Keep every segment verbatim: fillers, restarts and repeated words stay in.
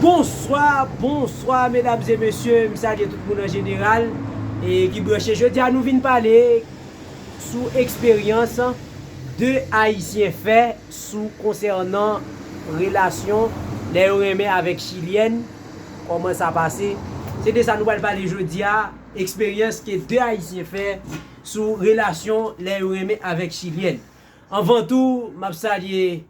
Bonswa, bonswa, medam e mesye, m salye tout moun an jeneral e ki branche. Jodi a nou vin pale sou eksperyans de Ayisyen fè sou konsènan relasyon lè yo renmen avèk Chilyèn, kòman sa pase. Se de sa nou pral pale jodi a, eksperyans ke de Ayisyen fè sou relasyon lè yo renmen avèk Chilyèn. Anvan tou, m ap salye,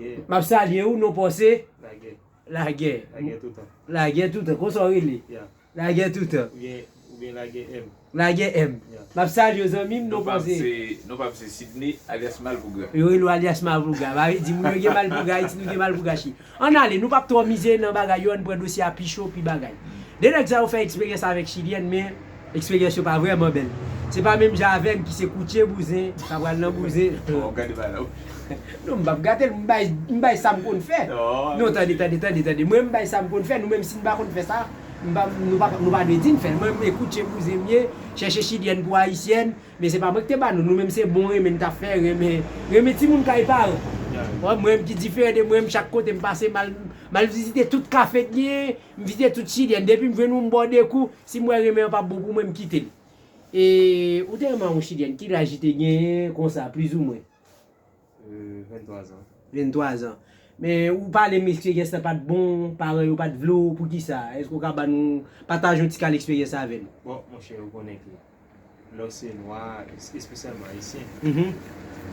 m ap salye ou, non pa w se Lagè. Lagè. Lagè toutan. Lagè toutan. Konsa w rele? Ya. Lagè toutan. Oubyen, oubyen Lagè M. Lagè M. Ya. M ap salye w, zanmi m, non pa w se. Non pa m se Sidney, alyas Malpougra. Yo rele w alyas Malpougra. Sa vle di, moun yo gen Malpougra Ayiti, nou gen Malpougra Chili. Ann ale, nou p ap twò mize nan bagay yo, ann pran dosye a pi cho, pi bagay. De nèg sa yo fè eksperyans avèk Chilyèn, men eksperyans yo pa vrèman bèl. Se pa menm jan avè m ki se koutje bouzen, sa pral nan bouzen. Bon, gade bagay la. Non, m p ap gate l, m bay, m bay sa m konn fè. Non, tande, tande, tande, tande. Mwen, m bay sa m konn fè. Nou menm, si n pa konn fè sa, m pa, nou pa, nou pa dwe di n fè l. Mwen, m koutje bouzen m ye, chèche Chilyèn pou Ayisyèn, men se pa mwen ki te ba nou. Nou menm, se bon renmen n t ap fè, renmen, renmen timoun kay paran. Wè, mwen menm ki diferan de mwen menm, chak kote m pase, m al, m al vizite tout kafe k genyen, m vizite tout Chilyèn. Depi m jwenn ou, m ba w de kou, si m wè renmen an p ap bon pou mwen, m kite l. E ou te renmen yon Chilyèn, ki laj li te genyen konsa, plizoumwen? Euh, venntwa zan. Venntwa zan. Men ou pale m eksperyans la pa t bon, paran yo pa t vle w, poukisa? Èske w ka ba nou, pataje yon ti kal eksperyans avè nou? Bon, monchè, ou konnen ke lè w se nwa, es-, espesyalman ayisyen, mhm,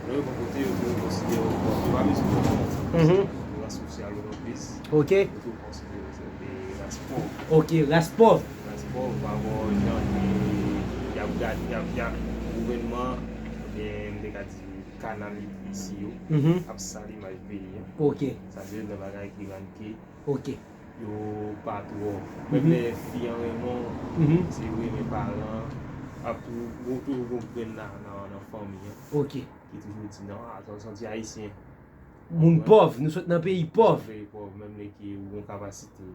lè yo pran kote, yo tou konsidere w kòm, yo pa bezwen konprann. Mhm. Rans sosyal ou nan plis. Ok. Yo tou konsidere w se de ras pòv. Ok, ras pòv. Ras pòv, pa rapò jan ke y ap gad, y ap, y ap, gouvènman, oubyen m te ka di kanal isi yo, mhm, ap sal imaj peyi a. Ok. Sa se youn nan bagay ki rann ke, ok, yo pa twò. Menm, mhm, lè fi an renmen w, mhm, se vre, men paran ap tou-, gon, toujou gon grenn nan, nan, nan fanmi an. Ok. Ki toujou di, "Non, a, sa se yon ti ayisyen." Moun pòv, nou sot nan peyi pòv. Peyi pòv, menm lè ke ou gon kapasite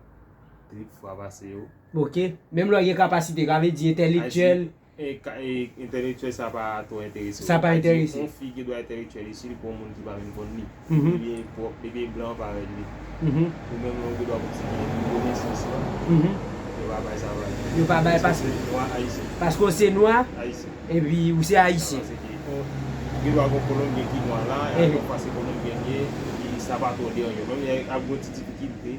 trip fwa pase yo. Ok. Menm lè w gen kapasite, sa vle di entèlektyèl. E ka, e entèlektyèl sa pa twò enterese w. Sa pa enterese. Yon fi ki dwe entelektyèl isi, li pa yon moun ki pa menm konn li. Mhm. Li byen pwòp, li byen blan parèy li. Mhm. Ou menm ou gen dwa konsidere tou konesans lan. Mhm. Yo pa bay sa valè. Yo pa bay paske se nwa ayisyen. Paske w se nwa. Ayisyen. Epi ou se ayisyen. Paske ou gen dwa gon kolonbyen ki nwa la, e, pafwa se kolonbyen li ye, epi sa pa twò deranje. Menm lè ap gon ti difikilte,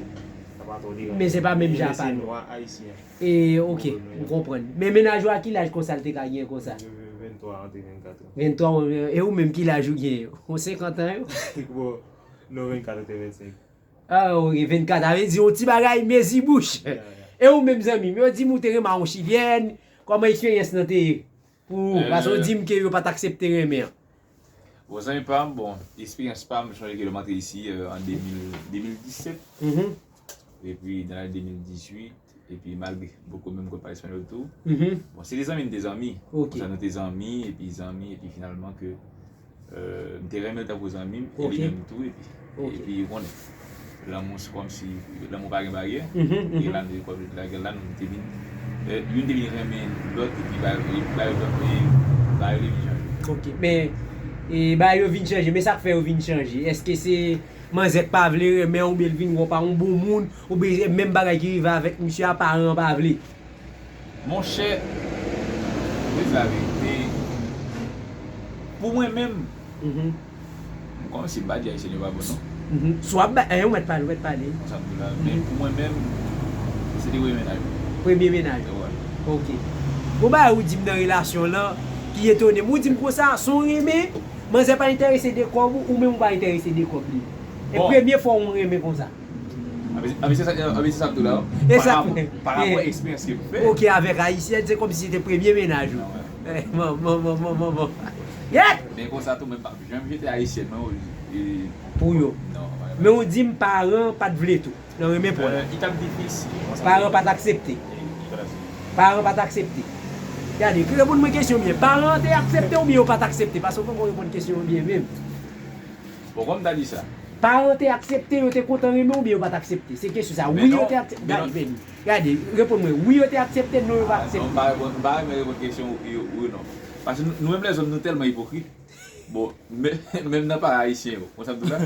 sa pa twò deranje. Men se pa menm jan pa nou. Nwa ayisyen. E, ok, m konprann. Men mennaj ou a ki laj konsa l te ka gen konsa? Venntwa antre vennkat an. Venntwa, e ou menm ki laj ou genyen? Ou senkant an yo? Bon, non, vennkat antre vennsenk. Ah, ok, vennkat, sa vle di yon ti bagay mezi bouch. Ya, ya. E ou menm zanmi m, yo di m ou te renmen yon chilyèn, kòman eksperyans lan te ye pou ou? Paske w di m ke yo pa t aksepte renmen an. Bon, zanmi pa m, bon, eksperyans pa m, m sonje ke lè m antre isi, euh, an de mil, de mil disèt. Mhm. Epi, nan lane de mil dizuit, epi malgre m poko menm konn pale espanyòl tou. Mhm. Bon, se de zanmi, m te zanmi. Ok. Konsa nou te zanmi, epi zanmi, epi finalman ke, euh, m te renmen l tankou zanmi m, e li menm tou, epi, epi ou konnen. Lanmou se kòmsi, lanmou pa gen baryè. Mhm, mhm. E la, nou, kòm lagè la, nou te vin, euh, youn te vin renmen lòt, epi ba, e, ba yo, e, ba yo te vin chanje. Ok, men, e, ba yo vin chanje, men sa k fè yo vin chanje? Èske se manzè k pa vle renmen w, oubyen l vin wè w pa yon bon moun, oubyen se menm bagay ki rive avèk misye a, paran an pa vle? Monchè, pou di laverite, pou mwen menm, mhm, m kòmanse m pa di Ayisyen yo pa bon, non. Mhm. Si w ap bay, eh, ou mèt pale, ou mèt pale. Konsa m di la. Men pou mwen menm, se te premye mennaj mwen. Premye mennaj ou? Wè. Ok. Gon bagay ou di m nan relasyon w lan ki etone m. Ou di m konsa, se yon renmen, manzè pa enterese de kòb ou, ou menm ou pa enterese de kòb li. E premye fwa w renmen konsa. Anben, anben, se sa, anben, se sa m di w la. E sa, pa rapò, pa rapò eksperyans ke m fè. Ok, avèk ayisyèn, se kòmsi se te premye mennaj ou. Ah, wè. Eh, bon, bon, bon. Yèt! Men konsa tou, men m p ap janm jete ayisyèn, non, e, pou yo. Non, wè, wè. Men ou di m paran pa t vle tou, nan renmen pòl la. Euh, li t ap difisil. Paran pa t aksepte. E, li pa t aksepte. Paran pa t aksepte. Gade, reponn mwen kesyon byen. Paran te aksepte oubyen yo pa t aksepte? Paske w poko reponn kesyon an byen menm. Bon, kòman m ta di sa? Paran te aksepte, yo te kontan renmen w, oubyen yo pa t aksepte? Se kesyon sa. Wi, yo te aksepte. Gade, Benny. Gade, reponn mwen. Wi, yo te aksepte, non, yo pa aksepte. Ah, non, m pa reponn, m pa renmen reponn kesyon wi, wi, non. Paske nou, nou menm lèzòm, nou tèlman ipokrit. Bon, men- menm nan pa ayisyen yo. Konn sa m di w la?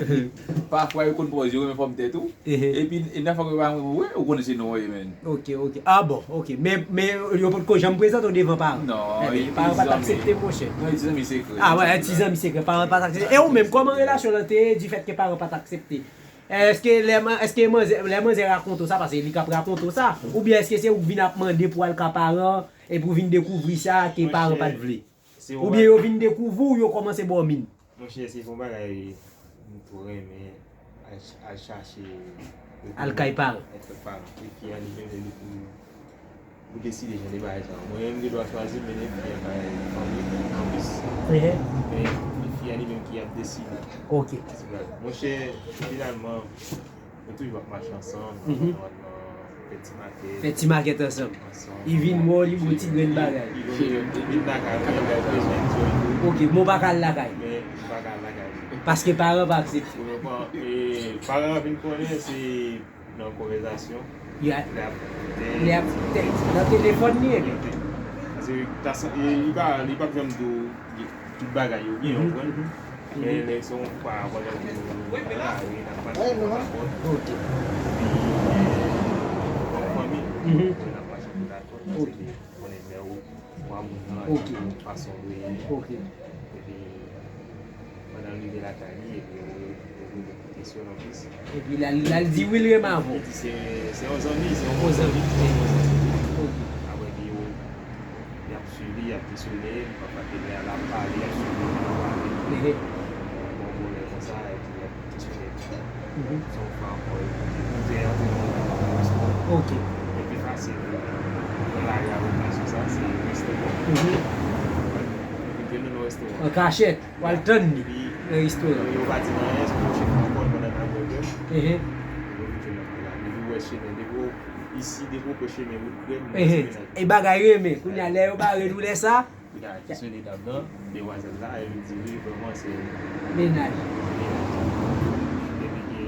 Pafwa yo konn pòz yo renmen fòm tèt ou. Epi, e nan fòm yo pa renmen ou, ou konnen se non yo ye, menn. Ok, ok. Ah bon, ok. Men, men yo potko janm prezante w devan paran? Non, e ti zanmi. Paran pa t aksepte, monchè. Non, e ti zanmi sekrè. Ah, wè, ti zanmi sekrè. Paran pa t aksepte. E ou menm, kòman relasyon lan te ye, difèt ke paran pa t aksepte? Èske lè man- èske manzè, lè manzè rakonte w sa, paske li k ap rakonte w sa, oubyen èske se ou k vin ap mande pou al ka paran, epi ou vin dekouvri sa ke paran pa t vle? Oubyen yo vin dekouvri w, yo kòmanse ba w min? Monchè, se yon bagay m tou renmen al, al chache. Al kay paran. Al kay paran. E fi a li menm, li pou, pou deside jan de bagay sa yo. Mwen menm, m gen dwa chwazi, men e fi a bay fanmi anplis. Men e fi a li menm ki ap deside. Ok. Monchè, finalman, nou toujou ap mache ansanm, nou ann fè ti makèt. Fè ti makèt ansanm. Li vin wè w, li ba w ti grenn bagay. Li vin lakay mwen, lè l bezwen di w. Ok, men w pa ka al lakay. Men m pa ka al lakay. Paske paran pa aksepte. Premyèman, e, paran an vin konnen se nan konvèsasyon. Li ap, li ap tèks nan telefòn li, epi. Paske ta sa- e, li pa, li p ap janm di w tout bagay yo byen, ou konprann? Men lè se yon pa, pandan ke nou nan lari, n ap mache pòt a pòt. Ok. Epi, e, kòm fanmi, n ap mache pòt a pòt, paske konnen lè ou wè moun nan, epi fason l ye. Ok. Epi, pandan l rive lakay li, epi yo, yo, yo poze kesyon nan plis. Epi l al, l al di wi, l renmen avè w. Li di se, se yon zanmi, se yon bon zanmi. Ok. Apre, epi yo, y ap swiv li, y ap kesyone, pafwa ke lè l ap pale, y ap swiv li, l ap pale. Bon, bon, lè konsa, epi y ap kesyone. Se yon fwa ankò, yo monte antre nan yon restoran. Ok. Li pi fasil nan lari avèk gason sa, se restoran. Yo vin jwenn nou nan restoran. An kachèt, w al tann li nan restoran. Yo pa di n anyen, se yon chèf ankò, pandan n ap bwè vè. Yo vin jwenn nou la. Depi w wè chemen, depi w isi, depi w pran chemen wout Grèm, ou wè se mennaj. E bagay renmen. Kounye a, lè yo bare nou lè sa, Li ka kesyone dam nan, demwazèl la, epi l di wi, vrèman, se mennaj. Epi ke,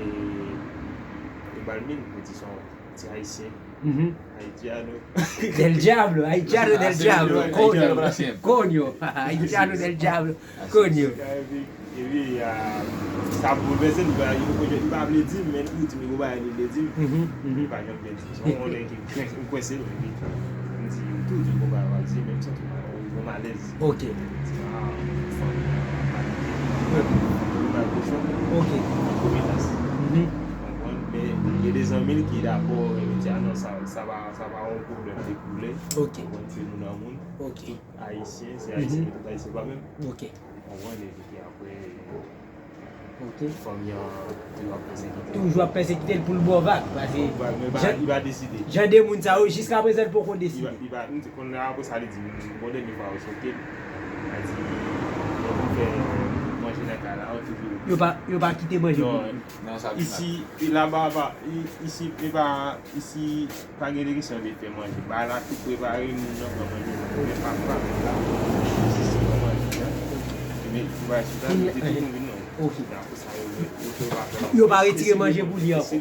yo ba l min, yo di se yon ti ayisyen. Haitiano. Del Diablo, Haitiano del Diablo, coño, coño, Haitiano del Diablo, coño. Epi, epi, a, sa boulvèse l, li pa, li pa vle di m, men li di m, li gon bagay li vle di m. Li pa janm vle di m. Se yon nèg ki kwen- m kwese l, epi m di, m tou di l gon bagay w ap di, men m santi m, m alèz. Ok. M di, a, fanmi an, pa kite m, m pa kochon, ok, m kometas. Konprann? Men gen de zanmi l ki dakò, yo di, a non, sa, sa pa, sa pa yon pwoblèm de koulè. Ok. Konprann? Se moun an moun. Ok. Tout ayisyen, se ayisyen, men tout ayisyen pa menm. Ok. Konprann? Epi apre, Ok. Fanmi an toujou ap pèsekite l. Toujou ap pèsekite l pou l ba w vag, paske jan, jan de moun sa yo, jiskaprezan, l poko deside. Li pa, li pa, m te konn la, apre sa, li di m, bon, dènye fwa yo choke m. Li di, yo konn fè manje nan kay la, yo toujou. Yo pa, yo pa kite manje pou li. Non, sa isi, e laba, pa, i- isi, e pa, isi, pa gen de kesyon de fè manje. Bagay la tou prepare, moun nan pran manje, men pa, pa menm la. Isi, se pran manje, an. Men, bagay sou tabli, se tout moun vin non. Ok. Yo pa retire manje pou li ankò.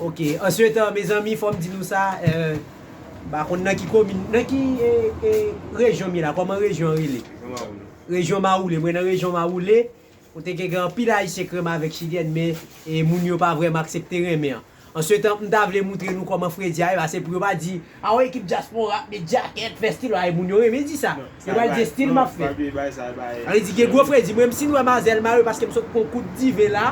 Ok. Answit, mezanmi, fò m di nou sa, euh, m pa konn nan ki komin, nan ki, e, e, rejyon m ye la, kòman rejyon an rele? Rejyon Mawoule. Rejyon Mawoule, mwen nan rejyon Mawoule, kote ke gen anpil Ayisyen k renmen avèk Chilyèn, men, e, moun yo pa vrèman aksepte renmen an. Answit, m ta vle moutre nou kòman fredi a ye, paske pou yo pa di, a, yon ekip dyaspora ap met djakèt, fè stil, a, e moun yo renmen di sa. Yo pral di, e stil m ap fè. Sa vle di, gen gwo fredi. Mwen menm, si n wè mazèl mare, paske m sot pran kout diven la,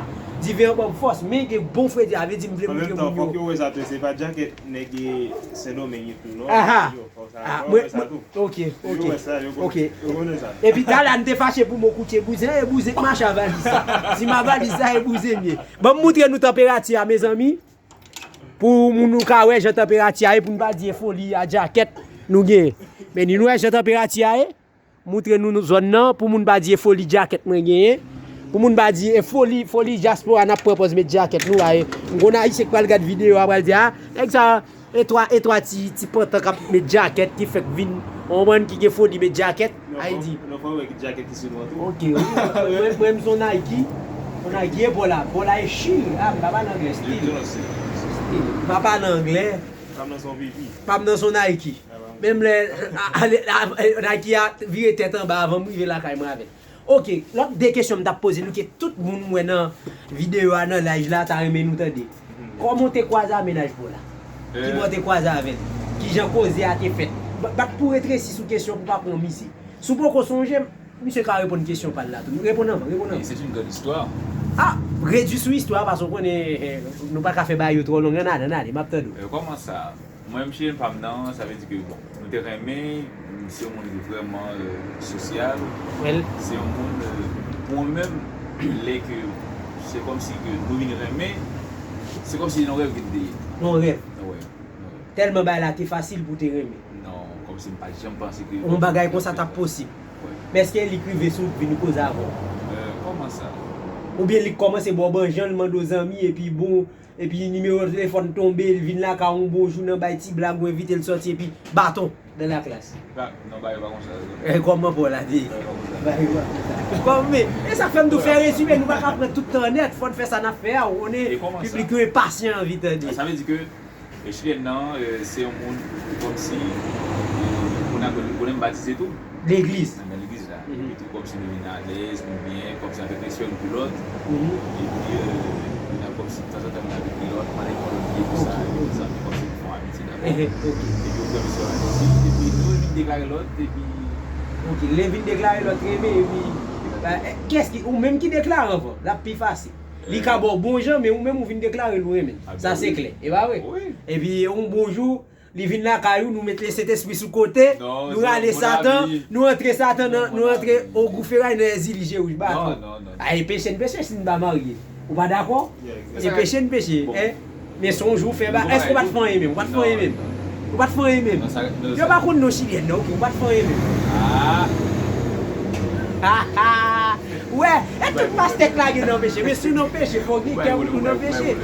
diven an ban m fòs. Men gen bon fredi, sa vle di, m vle moutre moun yo. An menm tan, fòk yo wè sa tou, se pa djakèt nèg Sendomeng yo tou, non. Aha. Ah, mwen, mwen, ok, ok, ok. Epi talè a, n te fache pou mo koutye bouzen, e bouzen k mache a valiz sa. Si m a valiz sa, e bouzen m ye. Ban m moutre nou tanperati a, mezanmi. Pou moun nou ka wè jan tanperati a ye, pou n pa di e foli a djakèt nou genyen. Men ni nou wè jan tanperati a ye. Moutre nou zòn nan, pou moun pa di e foli djakèt mwen genyen. Pou moun pa di e foli, foli dyaspora n ap pran pòz met djakèt nou a ye. M konn Ayisyen k pral gad videyo a pral di, a, nèg sa, e twa, e twa ti, ti pantan k ap met djakèt ki fèk vin, yon bann ki gen foli met djakèt, Ayiti. Non, fò wè ki djakèt ki sou nou an tou. Ok, wi. Mwen, mwen, mwen, m se yon Nike. Yon Nike e bò la. Bò la e chil. A, m pa pale anglè, stil. Stil. M pa pale anglè. Pa m nan se yon pipi. Pa m nan se yon Nike. Menm lè, a, a, a, a, Nike a vire tèt anba avan m rive lakay mwen avè l. Ok, lòt de kesyon m t ap poze nou ke tout moun m wè nan videyo a, nan live la, ta renmen nou tande. Kòman w te kwaze a mennaj pa w la? Kibò w te kwaze avè l? Kijan koze a te fèt? Bat pou retresi sou kesyon pou pa pran misye. Si w poko sonje, misye ka reponn kesyon pa l la tou. Reponn anvan, reponn anvan. C'est une grande histoire. Ah, redui sou istwa, paske w konnen, eh, nou pa ka fè bagay yo twò long. Ann ale, ann ale, m ap tande w. Euh, comment ça? Mwen menm chilyen pa m nan, sa vle di ke, bon, nou te renmen, se yon moun ki vrèman, euh, sosyal. Se yon moun, euh, pou mwen menm, lè ke se kòmsi ke nou vin renmen, se kòmsi se yon rèv ki te ye. Yon rèv. Wi, yon rèv. Tèlman bagay la te fasil pou te renmen. Non, kòmsi m pa t janm panse ke yon bagay konsa t ap posib. Wi. Men èske li k rive sou w vin koze avè w? Euh, comment ça? Oubyen li k kòmanse ba w banjan, l mande w zanmi, epi bon, epi nimewo telefòn tonbe, l vin lakay ou yon bon jou nan bay ti blag, ou envite l sòti, epi baton dans la classe. Pa, non, bagay pa konsa. Eh, kòman pa w la te ye? Bagay pa konsa. Bagay pa konsa. Kòm, men, e sa k fè m tou fè rezime, nou pa ka pran tout tan nèt, fò n fè sa n ap fè a, ou konnen piblik yo enpasyan, anvi tande. Sa vle di ke, e, chilyen nan, eh, se yon moun kòmsi, eh, moun ak, moun m batize tou. Legliz. Nan legliz la. Mhm. Epi tou kòmsi nou vin alèz, nou byen, kòmsi avèk respè youn pou lòt. Mhm. Epi, euh, nou kòmsi tanzantan nou avèk lòt, pandan yon lòt de pou sa, ok, ok, zanmi kòmsi nou fè yon amitye dabò. Ehe, ok. Epi ou fè misye yon amitye, epi nou vin deklare lòt, epi. Ok, lè vin deklare lòt renmen, epi, ba, eh, kiyès ki, ou menm ki deklare anvan, l ap pi fasil. Li ka ba w bon jan, men ou menm ou vin deklare l ou renmen l. Sa se klè, e pa vre? Wi. Epi yon bon jou, li vin lakay ou, nou met Lesentespri sou kote, nou rale Satan, nou antre Satan nan, nou antre ogou feray nan Èzili je wouj baton. Non, non, non, non. A, e peche n peche si n pa marye. Ou pa dakò? Yeah, exactly. E peche n peche, hein? Men se yon jou fè ba, èske ou pa t fè anyen menm? Ou pa t fè anyen menm? Ou pa t fè anyen menm? Yo pa konn non chilyen nan, ok, ou pa t fè anyen menm. Ah. Ah, ah. Wè, e tout pastè k lage nan peche. Men si w nan peche, fò w gen kè pou w nan peche.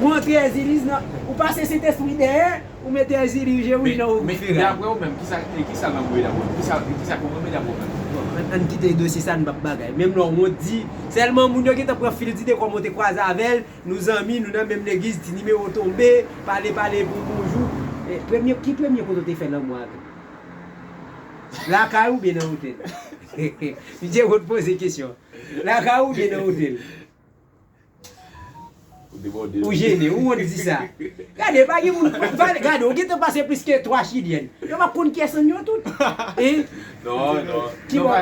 Ou antre Èzili nan, ou pase Sentespri dèyè, ou mete Èzili je wouj nan ogou feray. Men daprè w menm, kisa, e kisa lanmou ye daprè w? Kisa, kisa kòman men daprè w menm? Bon, ann, ann kite dosye sa, n p ap bagay. Menm lè w di, sèlman moun yo gentan pran fil dide kòman w te kwaze avè l, nou zanmi, nou nan menm legliz, ti nimewo tonbe, pale, pale pou bonjou. E, premye, ki premye kote w te fè lanmou avè l? Lakay ou oubyen nan otèl? Misye konn poze kesyon. Lakay ou oubyen nan otèl? Ou jene, ou wont di sa. Gade, pa gen moun, gade, ou gentan pase plis ke twa chilyèn. Yo p ap konn kiyès nan yo tout. Hein? Non, non. Ki bò?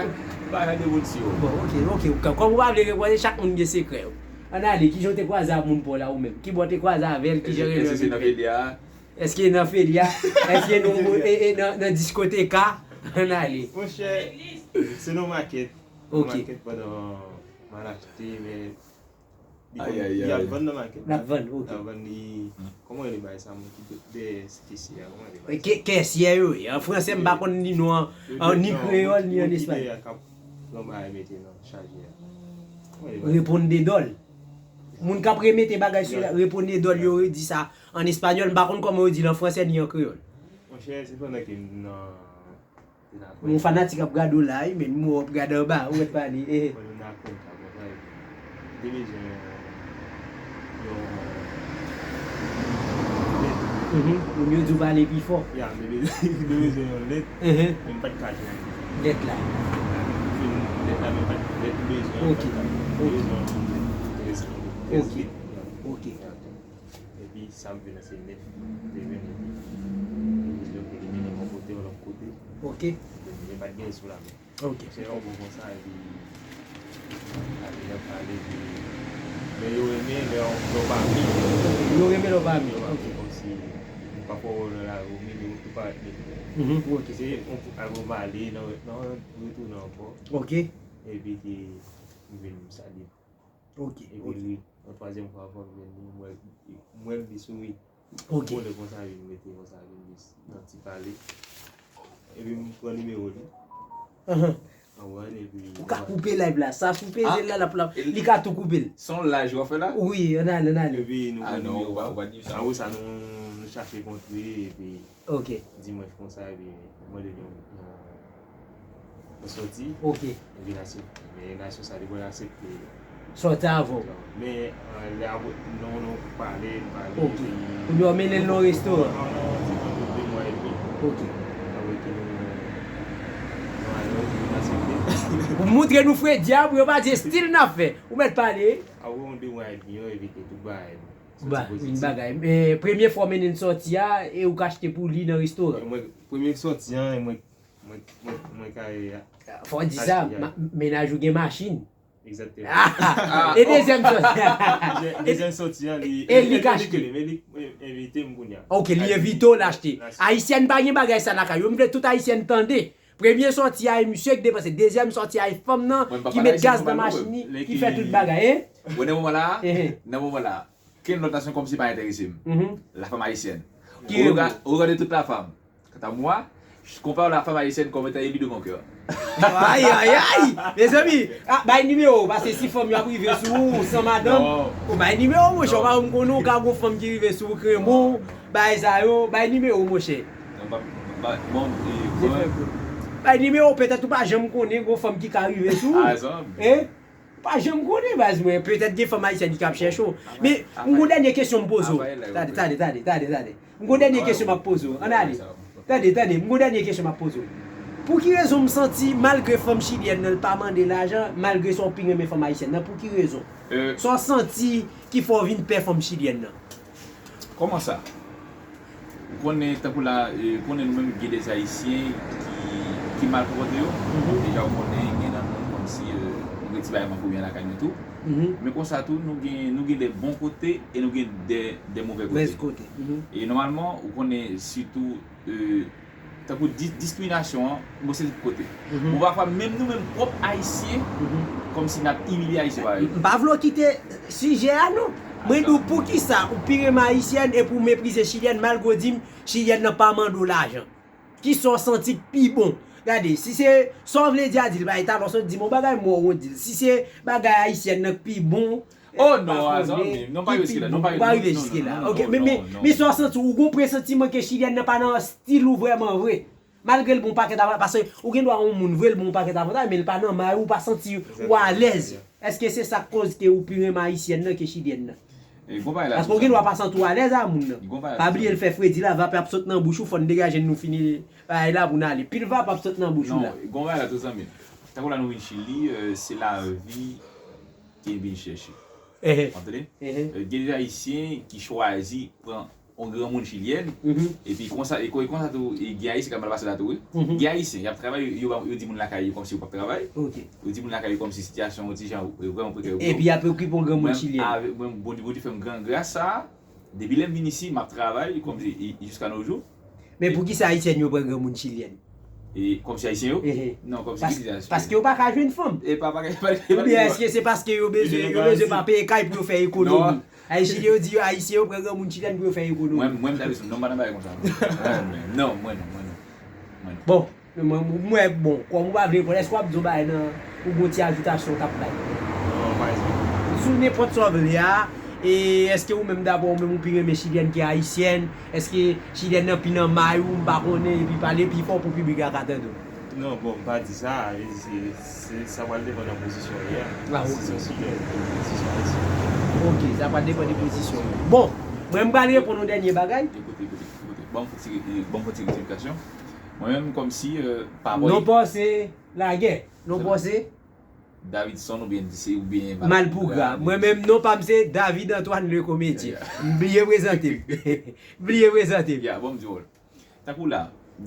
Pa gade moun si yo. Bon, ok, ok. Kòm ou pa vle reponn, chak moun gen sekrè yo. Ann ale, kijan w te kwaze ak moun pa w la ou menm? Ki bò w te kwaze avè l? Kijan relasyon te fèt? Èske nan Felia? Èske nan, e, e, nan, nan diskoteka? Ann ale. Monchè, se nan makèt. Ok. Nan makèt pandan m al achte, men li konn, li ap vann nan makèt la. L ap vann, ok. L ap vann li, kòman rele bagay sa, moun ki dèyè kesye a, kòman rele bagay sa? Ke-, kesyè yo ye. An fransè, m pa konn li non an, an ni kreyòl, ni an espayòl. Ki dèyè k ap pran bagay mete nan chaje a. Kòman rele bagay sa? Repondedòl. Moun k ap remete bagay sou la, repondedòl, yo redi sa an espayòl, m pa konn kòman yo di l an fransè ni an kreyòl. Monchè, se pandan ke m nan, se nan... Yon fanatik ap gade w la, wi, men m wè w ap gade anba, ou mèt pale, eh. Mwen nan kontak, mwen pale. M te bezwen yon lèt. Mhm. Moun yo di w pale pi fò. Ya, m te bezwen, m te bezwen yon lèt, men m pa t ka jwenn lèt la. Lèt la, men m pa t, lèt m bezwen an, m pa t ka jwenn. Ok. M bezwen yon lèt. Ok. Ok. Epi sa m vin nan se nèf, m te vin epi li di ok, li mennen m yon kote, yon lòt kote. Ok. Epi li pa t gen sou la men. Ok. Se yon bon konsa, epi pale, y ap pale, epi lè yo renmen, lè w, lè w pa vle. Yo renmen lè w pa vle. Yo pa vle, ok. Kòmsi ou pa fò wè w nan lari, ou mele, ou parèt mele. Mhm, ok. Se yon, al bon pale, nan, nan retounen ankò. Ok. Epi ke m vin salye. Ok, ok. Epi wi, yon twazyèm fwa ankò m jwenn li, m wè, m wè l, li souri. Ok. Bon, lè konsa vin rete konsa, vin jis nan ti pale. Epi m pran nimewo li. Ahan. Konprann, epi... Ou ka koupe live la. Sa, si w peze l la, l ap, l ap, li ka tou koupe l. Se yon live w ap fè la? Wi, ann ale, ann ale. Epi nou pran nimewo a. Apre sa, nou, nou chache kontre, epi Ok. Dimanch konsa, epi mwen mande yon, yon, yon sòti. Ok. Epi l aksepte. Men relasyon sa, li pral aksepte. Sòti avè w. Men, euh, lè apre, nou, nou pale, nou pale, ok, epi kounye a w mennen l nan yon restoran. Nan, nan, nan, nan, de mwa epi. Ok. Apre ke nou, nou ale, epi l aksepte. Ou Moutre nou fredi a pou yo pa di estil n ap fè. Ou mèt pale. Awo yon de mwen ak yo evite tout bagay. Ba, yon bagay. Premye fwa w mennen l sòti a e ou ka achte pou li nan restoran. Premye sòti an, mwen, mwen, mwen, mwen ka. Fò w di sa, mennaj ou gen machin. Egzakteman. E dezyèm sòti a? Dezyèm sòti a, li. E li k achte. Men li envite m kounye a. Ok, li envite w l achte. Ayisyèn pa gen bagay sa lakay yo. M vle tout Ayisyèn tande. Premye sòti a e misye k depanse. Dezyèm sòti a e fanm nan ki met gaz nan machin li, ki fè tout bagay. E? Bon, nan moman la, nan moman la, kenn lòt nasyon kòmsi pa enterese m. Lafanm ayisyèn. Ki regle? Ou gade tout lafanm. Kanta mwa, konpa lafanm ayisyèn kòm etan eli de mon kè. Ayayay! Mezanmi, ah, bay nimewo w, paske si fanm yo ap rive sou ou san madanm, ou bay nimewo w, monchè, ou pa janm konnen w ka gon fanm ki rive sou ou, kremon, bagay sa yo, bay nimewo w, monchè. Bay nimewo w, petèt ou pa janm konnen gon fanm ki ka rive sou ou. Hein? Ou pa janm konnen baz mwen, petèt gen fanm ayisyèn ki ap chèche w. Men, m gon dènye kesyon m poze w. Tande, tande, tande, tande, tande. M gon dènye kesyon m ap poze w. Ann ale. Tande, tande, m gon dènye kesyon m ap poze w. Pou ki rezon m santi malgre fanm chilyèn nan l pa mande lajan, malgre sa w pi renmen fanm ayisyèn nan, pou ki rezon? Sa w santi ki fè w vin pè fanm chilyèn nan? Kòman sa? Ou konnen, tankou la, ou konnen nou menm gen de Ayisyen ki, ki mal konpòte yo. Deja ou konnen gen nan nou kòmsi nou gen ti bagay mankonnen lakay nou tou. Men konsa tou, nou gen, nou gen de bon kote e nou gen de, de move kote. E nòmalman, ou konnen sitou, tankou dis, diskriminasyon an, bon, se tout kote. Bon, pafwa, menm nou menm pwòp Ayisyen, kòmsi n ap imilye Ayisyen parèy. M pa vle w kite sijè a, non. Mwen di w poukisa ou pi renmen Ayisyèn epi w meprize Chilyèn, malgre w di m Chilyèn nan pa mande w lajan. Kisa w santi k pi bon? Gade, si se sa w vle di a, di l. Bay talè w sot di m yon bagay, mò w di l. Si se bagay Ayisyèn nan k pi bon, Oh non, a zanmi m, non pa rive jiske la, non pa rive jiske la. Ok, men, men, men sa w santi, ou gon presantiman ke Chilyèn nan pa nan stil ou vrèman vre. Malgre l bon pakèt avantaj, paske ou gen dwa yon moun vre, l bon yon pakèt avantaj, men l pa nan may ou, ou pa santi ou alèz. Èske se sa k koz ke ou pi renmen Ayisyèn nan ke Chilyèn nan? Paske ou gen dwa pa santi w alèz a moun nan. Pa bliye l fè fredi la, vapè ap sot nan bouch ou, fò n degaje n nou fini bagay la pou n ale. Pil vapè ap sot nan bouch ou la. Non, gon bagay la tou zanmi m. Tankou la nou vin Chili, se lavi ke n vin chèche. Ou tande? Gen de Ayisyen ki chwazi pran yon granmoun chilyèn, epi konsa, e konsa tou, gen Ayisyen k ap mal pase la tou, wi. Gen Ayisyen, y ap travay, yo, yo di moun lakay yo kòmsi yo p ap travay. Yo di moun lakay yo kòmsi sitiyasyon yo ti jan vrèman prekè pou yo. Epi y ap okipe yon granmoun chilyèn. Mwen, Bondye, Bondye fè m gran gras sa a, depi lè m vin isi, m ap travay, kòmsi, jiska no jou. Men poukisa Ayisyèn yo pran granmoun chilyèn? E kòmsi Ayisyen yo? Non, kòmsi ki dizaj. Paske yo pa ka jwenn fanm. E pa pa ka jwenn fanm. Oubyen èske se paske yo bezwen, yo bezwen pa peye kay pou yo fè ekonomi? Ayisyen yo di yo Ayisyen yo pran granmoun chilyèn pou yo fè ekonomi. Mwen, mwen, m ta bezwen, non, m pa nan bagay konsa. Non, mwen, non, mwen, non. Mwen, non. Bon, Mwen, mwen, bon, kòm ou pa vle reponn, èske w ap di yon bagay nan, ou gon ti ajoutasyon w t ap bay? Non, pa egzanp. Sou nenpòt sa w vle a, e èske ou menm dapre ou menm ou pi renmen chilyèn ke ayisyèn? Èske chilyèn nan pi nan may ou, m pa konnen, epi pale pi fò pou piblik la ka tande w? Non, bon, m pa di sa, e se, se, sa pral depann nan pozisyon w ye a. Si se yon sijè de pozisyon ayisyen. Ok, sa pral depann de pozisyon w. Bon, mwen m pral reponn yon dènye bagay. Ekoute, ekoute, ekoute, ban m fon ti, ban m fon ti rektifikasyon. Mwen menm kòmsi, euh, pa bòy. Non pa w se lagè. Non pa w se Davidson oubyen se oubyen Malpougra. Mwen menm non pa m se David Antoine le comédien. M bliye prezante m. M bliye prezante m. Ya, bon m di w. Tankou la,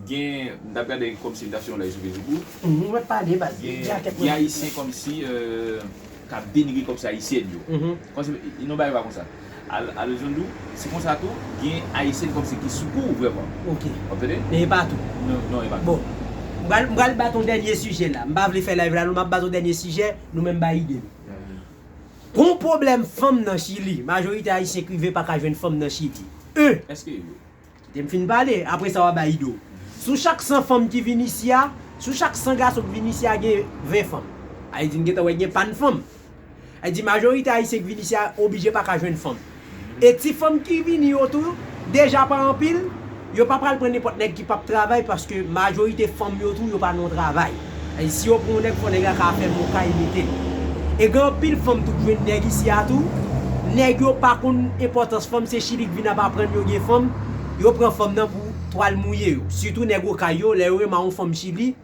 gen, m t ap gade kòmsi m t ap fè yon live sou Facebook ou. Ou mèt pale baz. Gen Ayisyen kòmsi, euh, k ap denigre kòmsi Ayisyèn yo. Kòmsi, yon bagay pa konsa. Al, al Jondou, se konsa tou, gen Ayisyèn kòmsi ki sou kou ou vrèman. Ok. W ap tande? Men e pa tou. Non, non, e pa tou. Bon, m pral, m pral bat yon dènye sijè la. M pa vle fè live la, non, m ap bat yon dènye sijè, nou menm bay ide nou. Gon pwoblèm fanm nan Chili, majorite Ayisyen k rive pa ka jwenn fanm nan Chili. Un. Èske e vre? Kite m fin pale, apre sa w a bay ide w. Sou chak san fanm ki vin isi a, sou chak san gason ki vin isi a, gen ven fanm. Sa vle di n gentan wè gen pann fanm. Sa vle di majorite Ayisyen ki vin isi a oblije pa ka jwenn fanm. E ti fanm ki vini yo tou, deja pa anpil, yo pa pral pran nenpòt nèg ki p ap travay paske majorite fanm yo tou, yo pa nan yon travay. Sa vle di si yo pran yon nèg, fò nèg la ka fè men yon kay mete l. E gen anpil fanm tou k jwenn nèg isi a tou, nèg yo pa konn enpòtans fanm, se Chili k vin ap aprann yo gen fanm, yo pran fanm nan pou twal mouye yo. Sitou nèg Okay yo, lè yo renmen yon fanm Chili,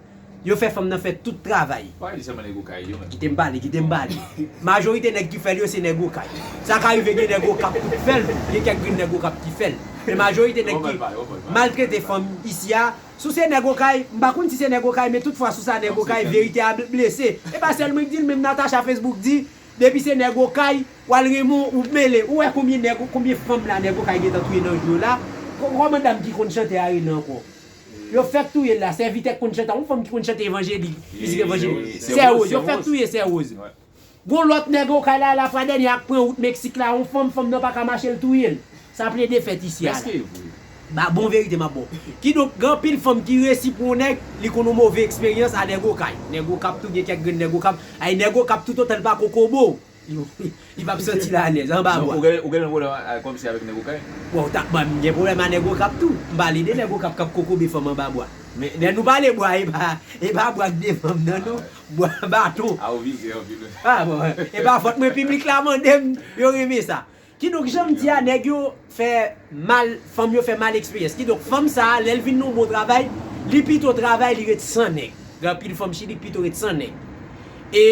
Yo fè fanm nan fè tout travay. Pa di sèlman nèg Okay yo menm. Kite m pale, kite m pale. Majorite nèg ki fè l yo se nèg Okay. Sa ka rive gen nèg Okap ki fè l tou, gen kèk grenn nèg Okap ki fè l. Men majorite nèg ki maltrete fanm isi a, si w se nèg Okay, m pa konn si se nèg Okay, men tout fwa si w se nèg Okay, verite a blese. E pa sèl mwen k di l, menm Natacha Facebook di, depi se nèg Okay, w al renmen w, ou mele. Ou wè konbyen nèg, konbyen fanm la nèg Okay gentan touye nan jou yo la? Kòman dam ki konn chante a rele ankò? Yo fèk touye l la, sèvitè k konn chante a, yon fanm ki konn chante evanjelik, mizik evanjelik. Sè Woz, yo fèk touye Sè Woz. Gon lòt nèg Okay la, lafwa dènye ak pran wout Meksik la, yon fanm, fanm nan pa ka mache l touye l. Sa plede fèt isi a la. Ba bon verite m ap ba w. Kidonk, gen anpil fanm ki resi pou yon nèg, li konn yon move eksperyans a nèg Okay. Nèg Okap tou, gen kèk grenn nèg Okap. Ay, nèg Okap toutotan l pa kokobe w. Li p ap santi l alèz anba bwa. Ou gen yon pwoblèm kòmsi avèk nèg Okay? Bon, ou ta ban m gen pwoblèm a nèg Okap tou. M pale de nèg Okap k ap kokobe fanm anba bwa. Lè nou pale bwa, e pa, e pa bwa k devan m nan non. Bwa baton. A ou vize anpil. A bon, e pa fòt mwen, piblik la mande m, yo renmen sa. Kidonk, jan m di a, nèg yo fè mal, fanm yo fè mal eksperyans. Kidonk, fanm sa a, lè l vin nan yon bon travay, li pito travay, li ret san nèg. Gen anpil fanm Chili k pito ret san nèg. E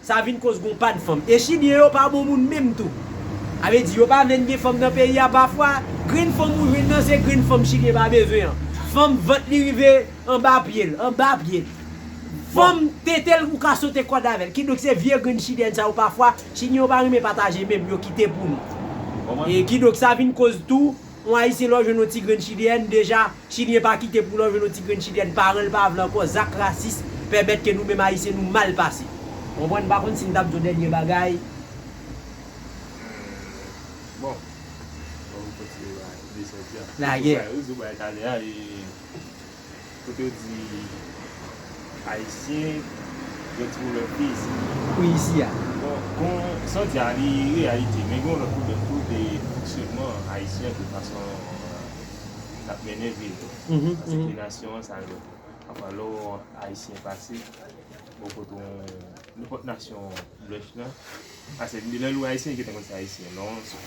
sa vin koz gon pa n fanm. E Chilyen yo pa bon moun menm tou. Sa vle di yo pa vle n gen fanm nan peyi a pafwa. Grenn fanm ou jwenn nan se grenn fanm Chilyen pa bezwen an. Fanm vant li rive anba pye l, anba pye l. Fanm tete l ou ka sote kòd avè l. Kidonk se vye grenn Chilyen sa yo pafwa. Chilyen yo pa renmen pataje menm, yo kite pou nou. E kidonk sa vin koz tou, yon Ayisyen lè w jwenn yon ti grenn Chilyen, deja, Chilyen pa kite pou lè w jwenn yon ti grenn Chilyen, paran l pa vle ankò, zak rasis pèmèt ke nou menm Ayisyen nou mal pase. Konprann, m pa konn si m t ap di w dènye bagay. Bon, bon, nou kontinye bay mesaj la. Lage. Sou bagay, wi, sou bagay talè a, e, kote yo di Ayisyen gen ti pwoblèm fizik. Wi, isi a. Bon, bon, sa w di a, li reyalite, men gen yon lòt pwoblèm tou de fonksyònman Ayisyen, de fason n ap mennen vi nou. Paske nasyon an, sa yo. Anfen, lè w wè yon Ayisyen pase, bò kote yon nenpòt nasyon blanch lan, paske lè l wè Ayisyen, li gentan konn se Ayisyen.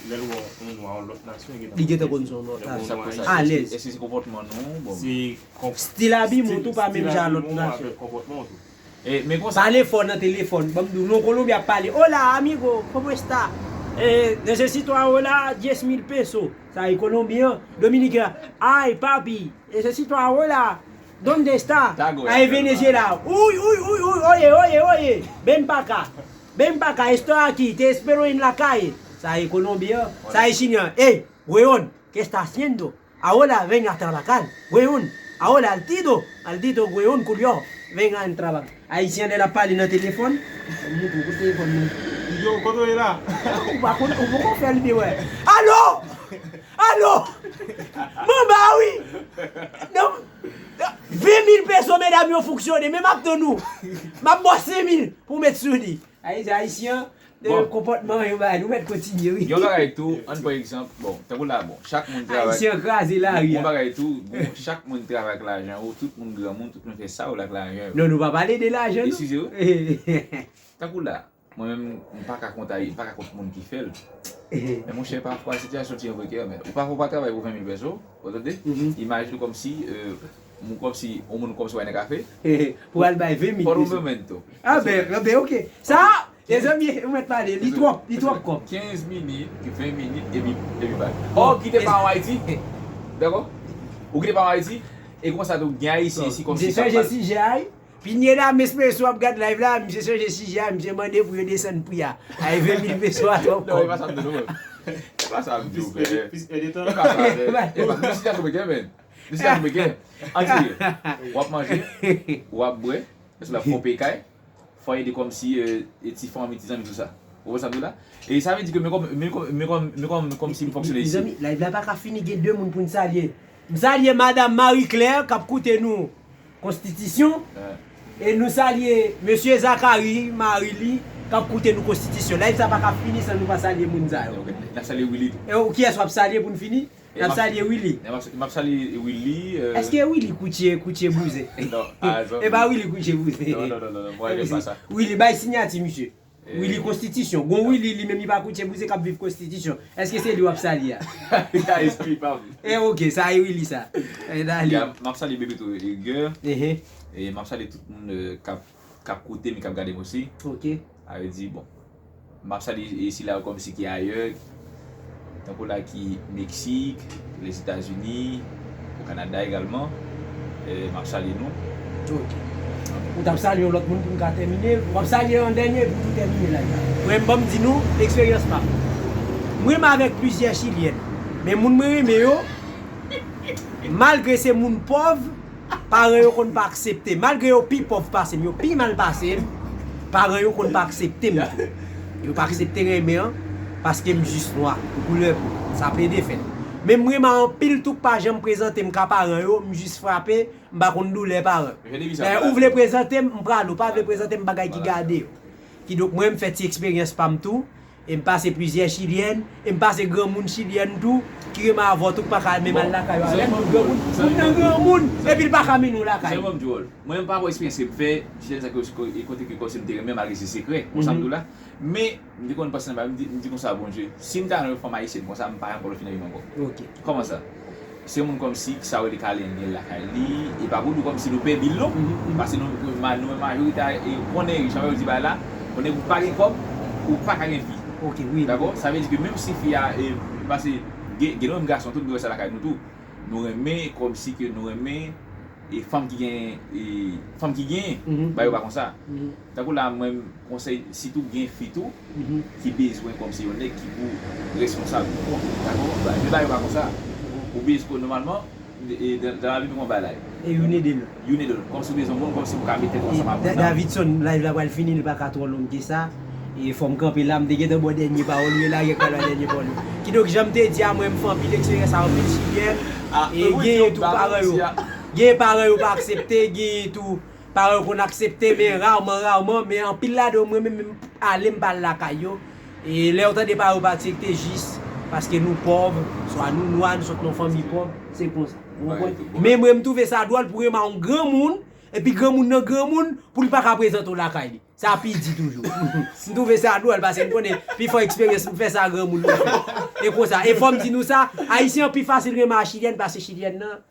Lè l wè yon nwa yon lòt nasyon, li gentan konn se yon nwa Ayisyen. Alèz. Èske se konpòtman nou? Bon. Se konp... Stil abiman w tou pa menm jan a lòt nasyon. Avèk konpòtman w tou. E, men konsa. Pale fò nan telefòn. Ban m di w, non Kolonbyen ap pale. Hola, amigo, ¿cómo está? Eh, necesito ahora diez mil pesos. Sa e Kolonbyen an. Dominiken an. Ay, papi, necesito ahora. ¿Dónde está? Ay, Venezuela. Uy, uy, uy, uy, oye, oye, oye. Ven pa acá. Ven pa acá, estoy aquí, te espero en la calle. Sa e Kolonbyen an. Sa e Chilyen an. Ey, weón, ¿qué está haciendo? Ahora ven a trabajar, weón. Ahora al tiro, al tiro, weón, culiao. Ven a trabajar. Ayisyen lè l ap pale nan telefòn, m montre w kote telefòn nan. Yo, kote w ye la? Ou pa konn, ou poko fè l byen wè. Alo! Alo! Manba wi! Non, ven mil peso medam yo fonksyone, men m ap tann ou. M ap ba w senk mil pou w met sou li. Ayisyen, konpòtman yo bay, nou mèt kontinye wi. Yon bagay tou, ann pran egzanp, bon, tankou la, bon, chak moun travay. Ayisyen kraze lari a. Yon bagay tou, bon, chak moun travay ak lajan ou, tout moun granmoun, tout moun fè sa yo la ak lajan yo. Non, nou pa pale de lajan non. Eskize wi. Tankou la, mwen menm, m pa ka kont Ayi, m pa ka kont moun ki fè l. Men monchè, pafwa sitiyasyon ti jan prekè, men ou pafwa ou pa travay pou ven mil peso, ou tande? Imajine w kòmsi, euh, moun kòmsi, yon moun kòmsi w al nan kafe. Pou al bay ven mil peso. Fò nou menm tou. A ben, a ben, oke. Sa, Mezanmi, ou mèt pale, li twòp, li twòp kòb. Kenz minit, ven minit, epi, epi bay. Ò, ou kite pa w Ayiti. Dakò? Ou kite pa w Ayiti, e konsa tou, gen Ayisyen isi kòmsi sa. Misye chanje sijè a wi. Pinye la, m espere si w ap gad live la, misye chanje sijè a, misye mande pou yo desann pri a. Ay, ven mil peso a twòp kòb. Non, e pa sa m di w non. E pa sa m di w, frè. E pa sa, e pa sa. Nou sitiyasyon prekè, men. Nou sitiyasyon prekè. Ann di, w ap manje, w ap bwè, èske l ap fè w peye kay? Fò ede kòmsi, e, ti fanmi, ti zanmi, tou sa. Ou konprann sa m di w la? E sa vle di ke men kòm, men kòm, men kòm, men kòm, men kòmsi m fonksyone isi. Mezanmi, live la pa ka fini, gen de moun pou n salye. M salye madanm Marie Claire k ap koute nou Konstitisyon. E nou salye mesye Zacharie, mari li, k ap koute nou Konstitisyon. Live sa pa ka fini san nou pa salye moun sa yo. Ok, n ap salye Willy tou. E kiyès w ap salye pou n fini? N ap salye Willy. M ap salye Willy. Èske Willy koutye, koutye bouzen? Non, a, zanmi. E pa Willy koutye bouzen. Non, non, non, non, non, mwen renmen pa sa. Willy, bay siyati misye. Willy Konstitisyon. Gon Willy, li menm, li pa koutye bouzen k ap viv Konstitisyon. Èske se li w ap salye a? Ka espri pa m. E, ok, sa e Willy sa. E, dale. Ya, m ap salye Bebeto Edgar. Ehe. E m ap salye tout moun, eh, k ap, k ap koute m, k ap gade m osi. Ok. A vle di, bon. M ap salye, e, sila yo kòmsi ki ayè, tankou la ki Meksik, Lèzetazini, o Kanada egalman. E, m ap salye nou. Ok. Ou t ap salye yon lòt moun pou n ka tèmine? W ap salye yon dènye pou nou tèmine la. Mwen, ban m di nou eksperyans pa m. Mwen renmen avèk plizyè Chilyèn. Men moun mwen renmen yo, malgre se moun pòv, paran yo konn pa aksepte. Malgre yo pi pòv pase m, yo pi mal pase m, paran yo konn pa aksepte m tou. Yo pa aksepte renmen an, paske m jis nwa, pou koulè po. Sa plede fèt. Men m renmen anpil tou k pa janm prezante m ka paran yo, m jis frape, m pa konn doulè paran. Dayè, ou vle prezante m, m prale, ou pa vle prezante m, bagay ki gade yo. Kidonk, mwen, m fè ti eksperyans pa m tou, e m pase plizyè Chilyèn, e m pase granmoun Chilyèn tou, ki renmen avè w tou, k pa ka menm al lakay yo avè m, granmoun, moun nan granmoun, epi l pa ka mennen w lakay li. Mwen, m pa pran eksperyans ke m fè, Chilyèn sa ke, e kote ke kòmsi m te renmen, malgre se sekrè, konsa m di w la. Men, m te konn panse nan bagay, m di, m di konsa, Bondye, si m ta nan yon fanm ayisyèn konsa, m pa ankò fin nan vi m ankò. Ok. Kòman sa? Se moun kòmsi sa yo rele kalen gen lakay li, e pa pou nou kòmsi nou pè bil non. Paske nou, nou menm majorite, e, konnen, jan yo di bagay la, konnen ou pa gen kòb, ou pa ka gen fi. Ok, wi. Dakò? Sa vle di ke menm si fi a, e, paske gen, gen nou menm gason tou, nou wè sa lakay nou tou. Nou renmen, kòmsi ke nou renmen, e fanm ki gen, e fanm ki gen, bagay yo pa konsa. Tankou la, mwen, konsèy, sitou gen fi tou, ki bezwen kòmsi yon nèg ki pou responsab. Dakò? Men bagay yo pa konsa. Ou bezwen, nòmalman, e, dan, dan lavi, nou konn bagay la. E youn ede lòt. Youn ede lòt. Kòmsi ou bezwen moun, kòmsi pou ka mete tèt ansanm avè Da-, Davidson, live la pral fini, li pa ka twò long ke sa. E fò m kanpe la, m te gentan ba w dènye pawòl ou, e la, gen pral ba dènye pawòl ou. Kidonk, jan m te di a, mwen, m fè anpil eksperyans a anpil Chilyèn. E genyen tou paran yo. Genyen paran yo pa aksepte, genyen tou paran yo konn aksepte, men raman, raman, men anpil ladan yo, mwen menm, m ale, m pa al lakay yo. E lè yo tande paran yo pa aksepte, jis paske nou pòv, swa nou nwa, nou sot nan fanmi pòv, se konsa. Ou konprann? Men mwen, m twouve sa dwòl pou renmen yon granmoun, epi granmoun nan granmoun, pou li pa ka prezante w lakay li. Sa pi di toujou. M twouve sa dwòl, paske m konnen, pifò eksperyans m fè sa granmoun yo fè. E konsa, e fò m di nou sa, Ayisyen an pi fasil renmen a Chilyèn, paske Chilyèn nan,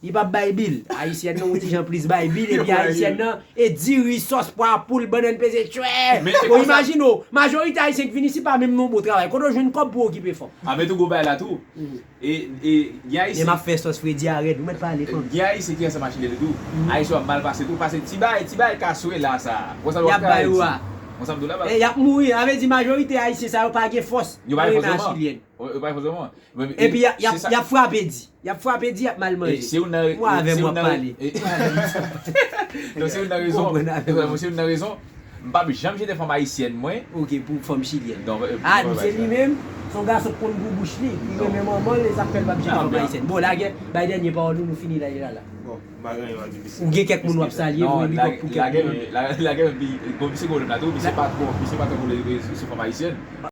li p ap bay bil. Ayisyèn nan, yon ti jan plis bay bil, epi Ayisyèn nan, e diri, sòs, pwa, poul, bannann peze, tchwè! Bon, imajine w, majorite Ayisyen ki vin isit pa menm nan yon bon travay. Kote w jwenn kòb pou okipe fanm? A, men tou gwo bagay la tou. E, e, gen Ayisyen. Men m ap fè sòs fredi a rèd, ou mèt pale fanmi. Gen Ayisyen ki ansanm a Chilyèn tou. Ayisyen yo ap mal pase tou, pase ti bagay, ti bagay kaswè la sa. Konsa yo ap bay ou a. Konsa m di w la, e, y ap mouri, sa vle di majorite Ayisyen sa yo pa gen fòs. Yo pa gen fòs vrèman. Yo pa gen fòs vrèman. Epi y ap, y ap, y ap frape di. Y ap frape di, y ap mal manje. Mwen avè m w ap pale. Non, se youn nan rezon. Konprann avè m. Se youn nan rezon. M p ap janm jete fanm ayisyèn mwen. Ok, pou fanm chilyèn. A, se li menm, se yon gason k konn gou bouch li, ki renmen manman l, e sa k fè l p ap jete fanm ayisyèn. Bon, lagè, bay dènye pawòl ou, nou fini la, la, la. Bon, m pa gen anyen m ap di misye. Ou gen kèk moun w ap salye, voye big up pou kèk moun. Lagè, lagè, bon, misye gen pwoblèm la tou, misye pa twò, misye pa twò vle sou fanm ayisyèn.